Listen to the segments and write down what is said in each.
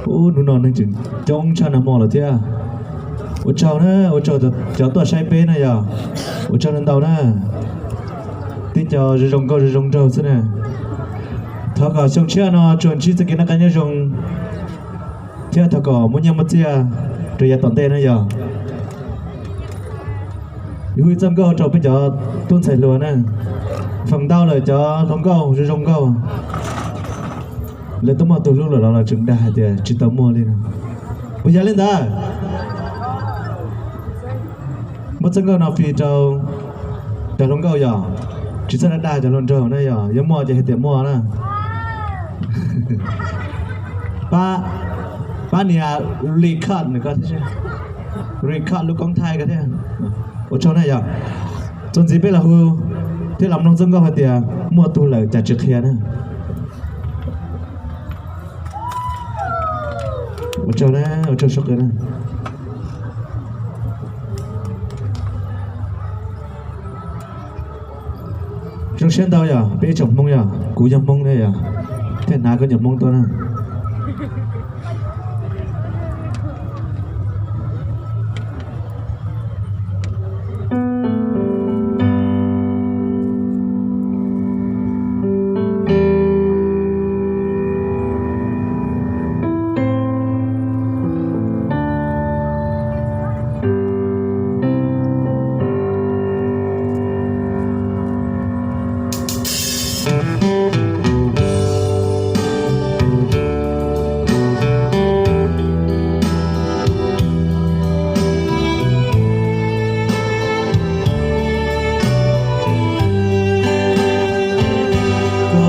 Ub, hnub no neeg tseem coob tshaj nag hmo lawm thiab. Ua tsaug na, ua tsaug cov tuaj saib peb na yog, ua tsaug ntau na. Tib co zoo zoo nkauj zoo zoo nraug xwb na. Thov kom xyoo tshiab no tsuas ntsib txoj kev noj qab nyob zoo thiab thov kom muaj nyiaj muaj txiag rau yav tom ntej na yog. Yuav hu ib txoj nkauj rau peb cov tub ntxhais hluas na. Feem ntau lawm cov hluas nkauj zoo zoo nkauj, lawv twb muaj tus hlub lawm los lawv tseem dag hais tias tsis tau muaj li no. Puas yog li ntawd? Muab txoj nkauj no fij rau cov hluas nkauj yog, tsis txhob dag cov hluas nraug na yog, yuav muaj ces hais tias muaj na. Pab, pab nias record nws ko thiab, record lub koob thaij ko thiab. Ua tsaug na yog. Txuas ntxiv peb los hu thiab los mloog txoj nkauj hais tias muaj tus lawm cas tsis qhia na. Ua tsaug na, ua tsaug sawv daws na. Zoo siab ntau yog peb ib tsoom Hmoob yog, kuv yog Hmoob thiab yog, thiaj hnav koj nyuam Hmoob tuaj na.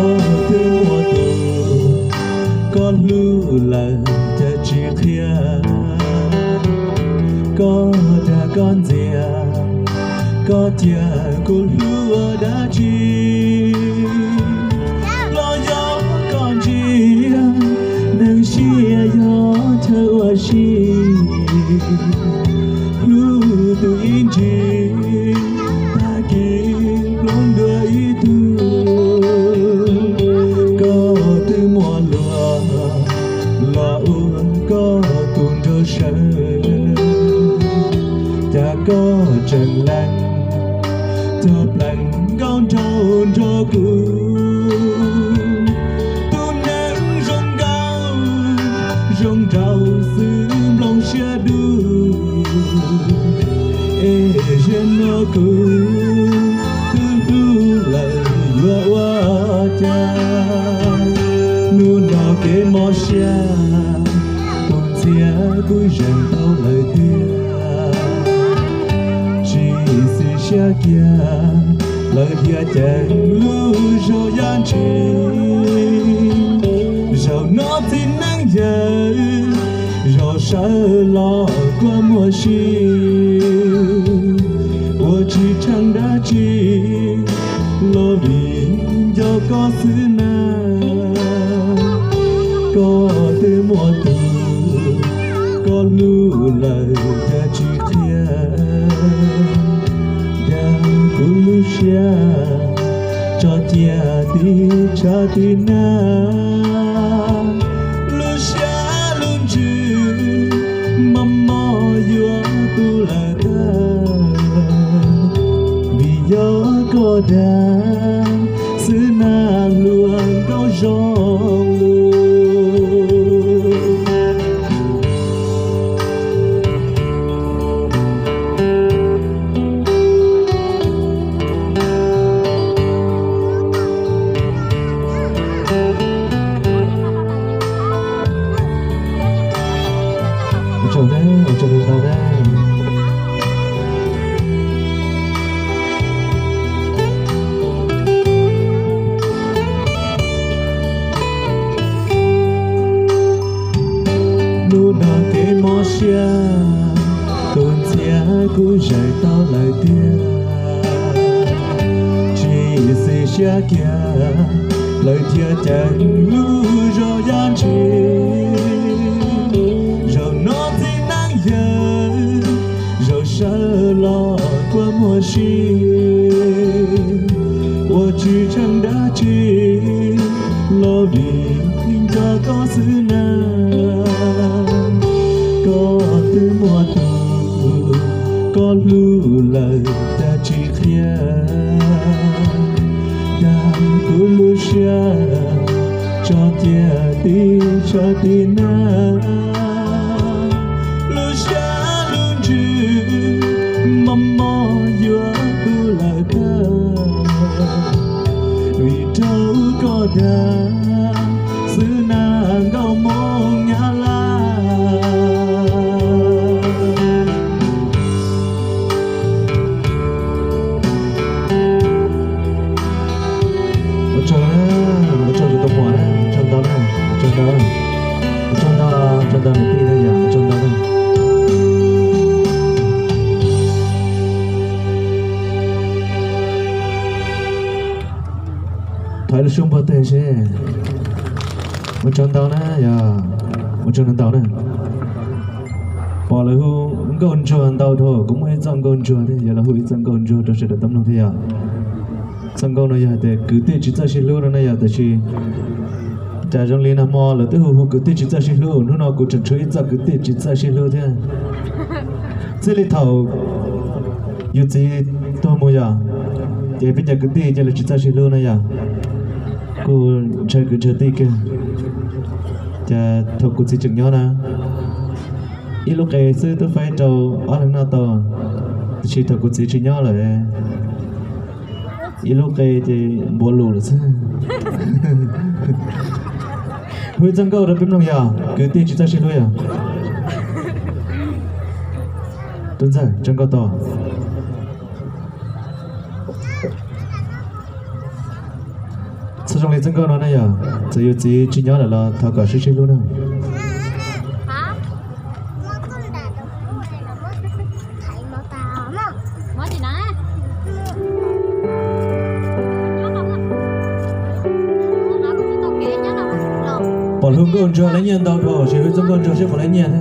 Koj twb muaj tus koj hlub lawm cas tsis qhia, koj dag koj ntxias, koj cia kuv hlub ua dab tsi? Los yog koj ntsia neeg siab yog chaw ua si, hlub tus ib ntsis, tag kis hlub dua ib tug. Koj twb muaj luag los ua koj tus nraug saw, cas koj tseem lees cog plees nkauj nraug nrog kuv. Tus neeg zoo nkauj zoo nraug xwb nplooj siab dub, es zaum no kuv twb hlub lawm yuav ua cas? Hnub no kev mob siab, tus ntxhiab kuj zeem tau lawm tiag. Tsis xwm siab kiag, lawv dhia ceev lub zog yaj ntshis. Zaum no txiv neej yawg, zaum sawv los kua muag si, ua tsis tsheej dab tsi los vim nco koj xwb na. Koj twb muaj tus koj hlub lawm cas tsis qhia, dag kuv lub siab tso cia tib tshav tib nag. Lub siab lub ntsws mos mos yuav tu lawm tag, vim yog koj dag xwb na hluas nkauj zoo lus. Ua tsaug na, ua tsaug ntau na. Hnub no kev mob siab, tus ntxhiab kuj zeem tau lawm tiag. Tsis xwm siab kiag, lawv dhia ceev lub zog yaj ntshis. Zaum no txiv neej yawg, zaum sawv los kua muag si, ua tsis tsheej dab tsi los vim nco koj xwb na. Lub lawm cas tsis qhia, dag kuv lub siab, tso cia tib tshav tib nag. Lub siab lub ntsws mos mos yuav tu lawm tag, vim raug koj dag xwb na nkauj Hmoob Nyab Laj. Ua tsaug, ua tsaug tus muam na, ua tsaug ntau na, ua tsaug ntau, ua tsaug ntau, ua tsaug ntau niam tij na yom, ua tsaug ntau na. Thov ib lub suab npuaj teg seb. Ua tsaug ntau na yom, ua tsaug ntau na. Pom lawv hu nkauj ntsuag ntau dhau, kuv muaj ib txoj nkauj ntsuag thiab, yog lawv hu ib txoj nkauj ntsuag rau sawv daws tau mloog thiab yom. Txoj nkauj no yog hais tias kwv tij tsis txawj sib hlub no na yom, tab sis cas zoo li nag hmo lawv twb hu hu kwv tij tsis txawj sib hlub, hnub no kuv tseem tshuav ib txoj kwv tij tsis txawj sib hlub thiab. Txij li thaum yus txiv tuag mus yom, ces peb cov kwv tij cia li tsis txawj sib hlub na yom. Kuj ntshaw kwv ntshaw tij kiag. Ces thaum kuv txiv tseem nyob na, ib lub qe xwb twb faib rau ob leeg noj tau, tiam sis thaum kuv txiv tsis nyob lawm, ib lub qe ces npuav lus lawm xwb. Hu ib txoj nkauj rau peb mloog yom, kwv tij tsis txawj sib hlub yom. Tub Ntxawg, txoj nkauj tau. Txhob zoo li txoj nkauj no na yom, txawm yus txiv tsis nyob lawm los thov kom sib sib hlub na. Pom hu nkauj ntsuag lawv nyiaj ntau dhau, sim hu txoj nkauj ntsuag seb puas lawv nyiaj thiab.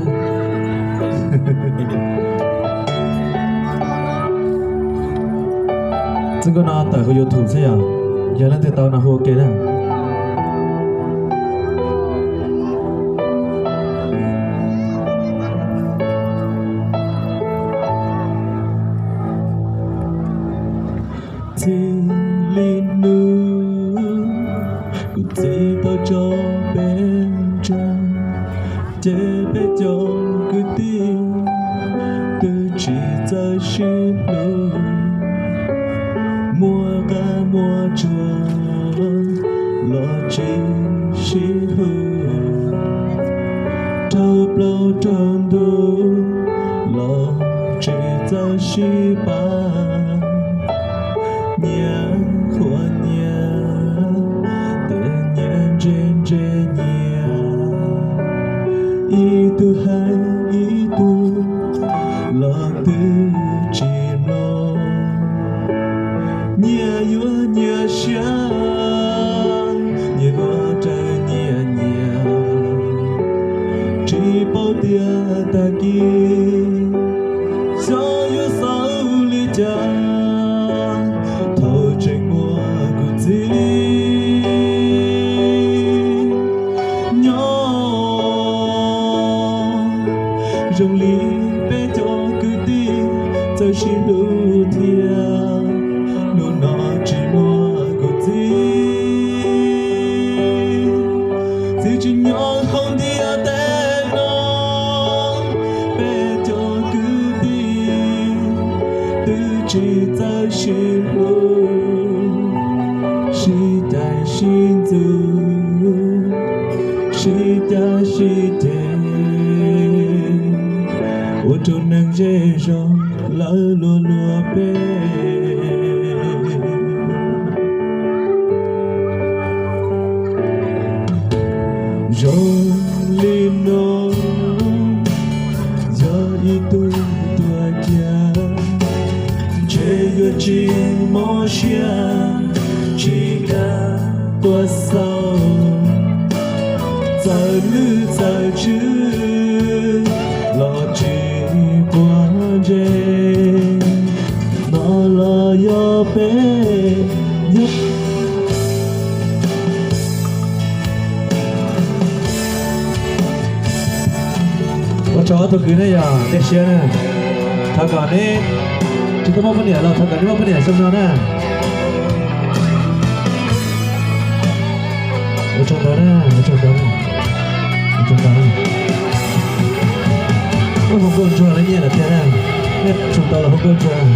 Txoj nkauj no tawm hauv YouTube xwb yom, yog leej twg tau no hu ua ke na. Txij li hnub kuv txiv tau tso peb tseg, ces peb cov kwv tij twb tsis txawj sib hlub, muaj qab muaj tsuag los tsis sib hlub, raug plaub raug ntug los tsis txawj sib pab. Nyias qhuas nyias, tes nyias ntse ntse nyias, ib tug hais ib tug los twb tsis mloog. Nyias yuav nyias siab, nyias ua raws nyias nyiam, tsis paub tias tag kis xyov yuav xaus li cas. Thaum tseem muaj kuv txiv nyob, zoo li peb cov kwv tij txawj sib hlub thiab. Hnub no tsis muaj kuv txiv, txiv tsis nyob hauv ntiaj teb no, peb cov kwv tij twb tsis txawj sib hlub, sib cav sib ntsug, sib cav sib ceg, ua rau neeg zej zog lawv luag luag peb. Zoo li no, yog ib tug tuag kiag, ntshe yuav tsis mob siab, tsis kam tuaj xaus. Txawm lwj txawm tswv los tsis quav ntsej, no los yog peb yog. Ua tsaug ob tug kwv na yom, tej siab na. Thov kom neb tsis tau muaj poj niam los thov kom neb muaj poj niam xyoo no na. Ua tsaug ntau na, ua tsaug ntau, ua tsaug ntau. Wb hu nkauj ntsuag na, nyiaj lawm tiag na, nej hu tau los hu nkauj ntsuag.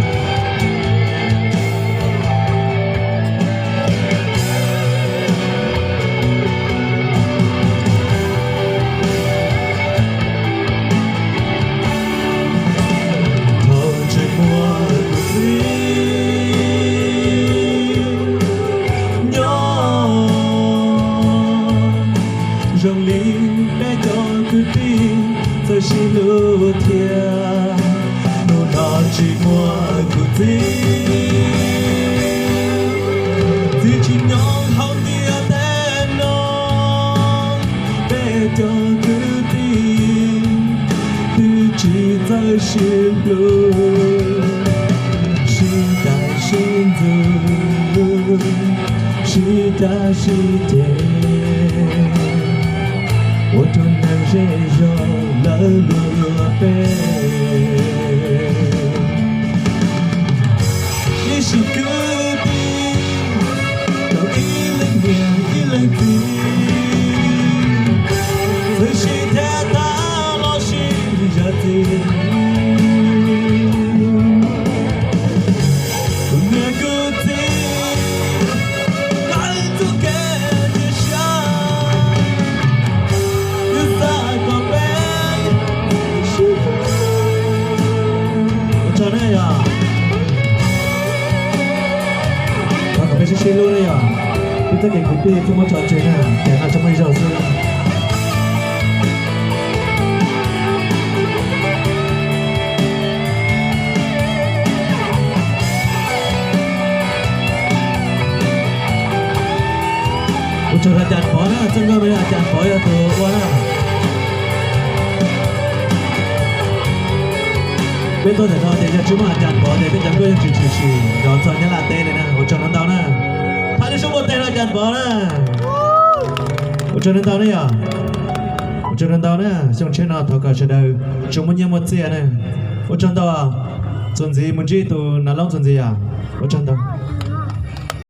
Thaum tseem muaj kwv tij nyob zoo li peb cov kwv tij txawj sib hlub thiab. Hnub no tsis muaj kwv tij, txiv tsis nyob hauv ntiaj teb no, peb cov kwv tij twb tsis txawj sib hlub, sib cav sib ntsws, sib cav sib ceg, ua rau neeg zej zog lawv luag peb. Ib sim kwv tij rau ib leeg niam ib leeg txiv, txawm sib thab tag los sib zam txim. Tus niam kwv txiv lawv txoj kev cia siab, twb xav kom peb sib hlub. Ua tsaug na yom. Thov kom peb sib sib hlub na yom. Peb txoj kev kwv tij txhob muab tso tseg na, ces no tso muaj ib zaug xwb. Ua tsaug rau Cas Pov na, txoj nkauj no yog Cas Pov yog tus ua na. Peb tuaj ntawm no ces yog tsis muaj Cas Pov ces peb cov nkauj yeej tsis tshwm sim los txog Nyab Laj teb li na. Ua tsaug ntau ntau na. Thaj li sub muaj teg rau Cas Pov na. Ua tsaug ntau ntau na yom. Ua tsaug ntau ntau na, xyoo tshiab no thov kom sawv daws tsuas muaj nyiaj muaj txiaj na. Ua tsaug ntau. Txuas ntxiv mus ntsib tus nav loob txuas ntxiv yom. Ua tsaug ntau.